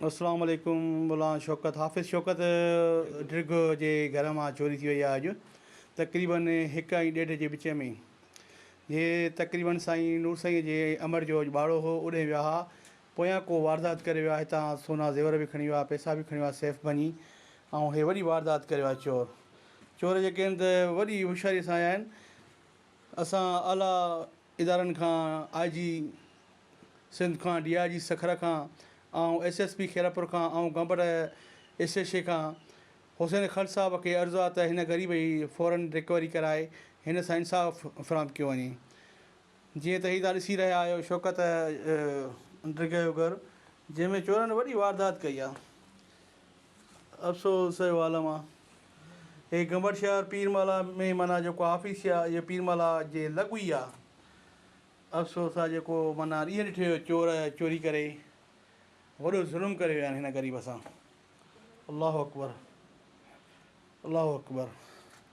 اسلام عليڪم مولانا شوڪت حافظ شوڪت ڊرگهه جي گهر مان چوري ٿي وئي آهي اڄ تقريبن هڪ ۽ ڏيڍ جي وچ ۾ هي تقريبن سائين نور سائين جي امڙ جو اڄ ٻاڙو هو اوڏهين ويا ها پويان ڪو واردات ڪري ويا هتان سونا زيور به کڻي ويا پئسا به کڻي ويا سيف ڀڃي ۽ هي وڏي واردات ڪري ويا چور چور جيڪي آهن ته وڏي هوشياري سان آيا آهن اسان اعليٰ ادارن کان آء جي سنڌ کان ڊي I جي سکر کان ۽ ايس ايس پي خيرپور کان ۽ گمبٽ ايس ايس اي کان حسين خل صاحب کي عرض آ ته هن غريب جي فورن رڪوري ڪرائي هن سان انصاف فراهم ڪيو وڃي جيئن ته هي توهان ڏسي رهيا آهيو شوڪت ڊگهه جو گهر جنهن ۾ چورن وڏي واردات ڪئي آ افسوس جو عالم آ هي گمبٽ شهر پير مالا ۾ معنيٰ جيڪو آفيس آ اهو پير مالا جي لڳ ئي آ افسوس آ جيڪو معنيٰ ڏينهن ڏٺي جو چور چوري ڪري وڏو ظلم ڪري ويا آهن هن غريب سان الله اڪبر الله اڪبر.